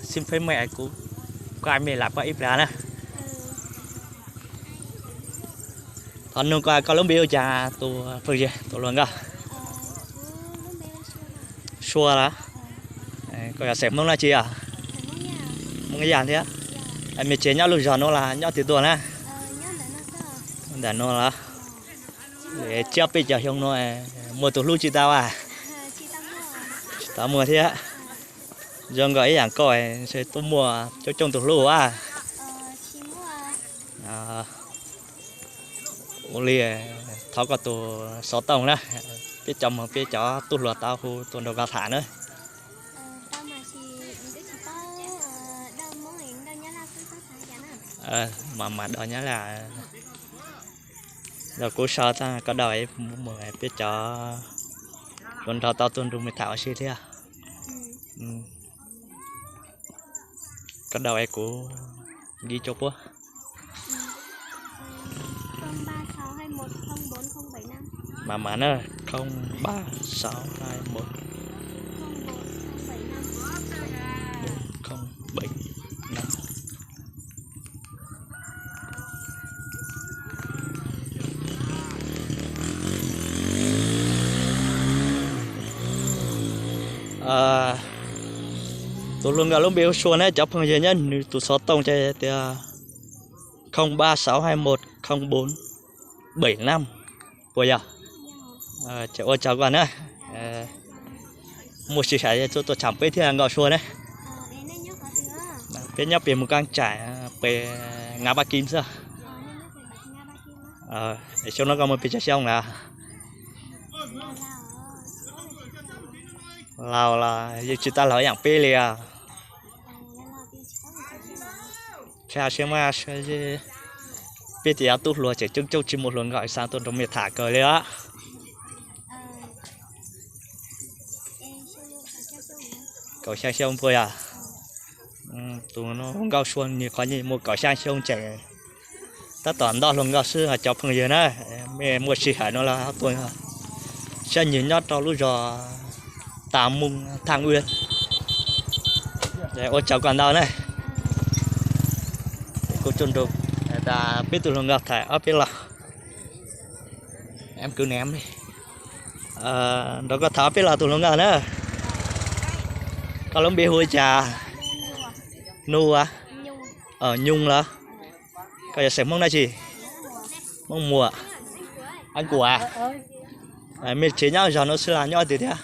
Xin phép mời, kuv, koj ai mej lam pab ib plag na. Thov nug koj, koj lub npe hu cas tus phooj ywg, tus hluas nkauj? Sua los? Koj yog xeem Hmoob dab tsi os? Hmoob Yaj thiab. Mej tsev nyob lub zog nuav los nyob twg tuaj na? Ntawm nuav los? Tsiab peb caug xyoo nuav muaj tus hlub tsis tau a? Tsis tau muaj thiab. Zoo nkaus ib yam koj, ntshe tuaj muaj coob coob tus hlub a. Ua li, thov koj tus xov tooj na, peb cov moog peb cov tub hluas tau hu tuaj nrug koj tham na. Mas mas daus Nyab Laj, daus kuv sau tag koj daus, peb cov yuav nrog tau tuaj nrug mej tham ua si thiab. Koj daus es kuv nkiv cuaj puab. Mas mas na, không ba sáu hai một không bảy năm. Tus hluas nkauj lub npe hu Sua na, cov phooj ywg nyob nws tus xov tooj ces tias không ba sáu hai một không bốn bảy năm, puas yog? Ces ua tsaug koj na. Muaj sij hawm tuaj tsham peb thiab nkauj Sua na. Peb nyob pem Mus Kaab Tsam, pem Ngã Ba Kim xwb. Xyoo no koj muaj pes tsawg xyoo lawm? Laus los yeej tsis tau laus ib yam peb li os. Qhia siab mas, peb cov tub hluas tseem coob coob tsis muaj hluas nkauj xa tuaj nrog mej tham kawg li os. Kaum xya xyoo puas yog? Tus nkauj Sua nws qhov nyiaj muaj kaum xya xyoo tseem tab tom nto hluas nkauj xwb os cov phooj ywg na. Mej muaj sij hawm no los tuaj, sab nyiag nyob rau lub zos Tas Moos Thaj Ua. Ua tsaug koj ntau na. Kuv tsuj nrug peb tug hluas nkauj tham ob peb lo. Nrog koj tham ob peb lo tus hluas nkauj na. Koj lub npe hu li cas? Nuj, Nyooj los? Koj yog xeem Hmoob dab tsi? Hmoob Muas. Ab Kuam. Mej tsev nyob zog nuav xwb los nyob twg thiab?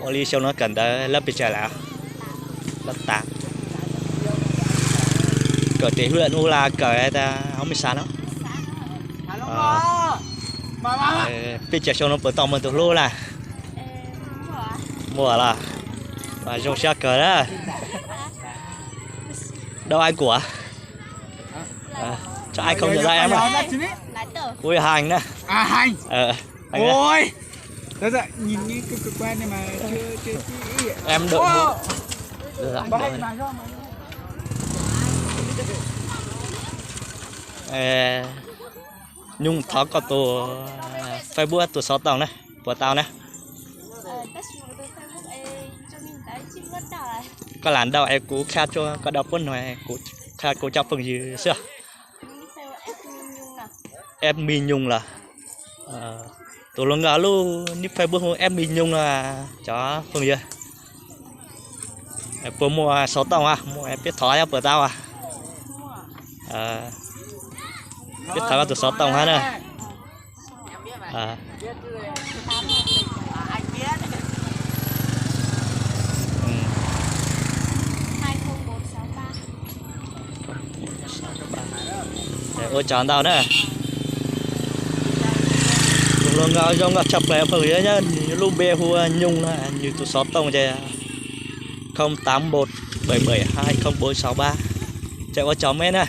Ua li xyoo no kawm ntawv lab pes tsawg lawm? Lab tav. Kawm tes hwj nuav los kawm hauv mej xav no? Peb caug xyoo no puas tau muaj tus hlub lawm? Muaj los? Zoo siab kawg na. Đâu anh của? Cho anh không nhận ra em à? Ui, Hành đó. À, Hành. Ờ, Hành đó. Ôi. Đó, đó, nhìn cái, cái, cái quen nhưng mà chưa, chưa, chưa. Em đội mũ. Ê, Nhung thov koj tus Facebook tus xov tooj na, puas tau na? Koj lam đọc es kuv qha rua koj đọc puab nua, kuv qha kuv cov phooj ywg xwb. F Mi Nhung los? Tus hluas nkauj lub nick Facebook hu F Mi Nhung los cov phooj ywg. Puas muaj xov tooj a? Muaj peb thov puas tau a? Peb thov koj tus xov tooj hab na. Ua tsaug ntau na. Tus hluas nkauj zoo nkauj tshaj plaws phooj ywg, nws lub npe hu ua Nyung na, nws tus xov tooj ces không tám một bảy bảy hai không bốn sáu ba. Ces ua tsaug mej na.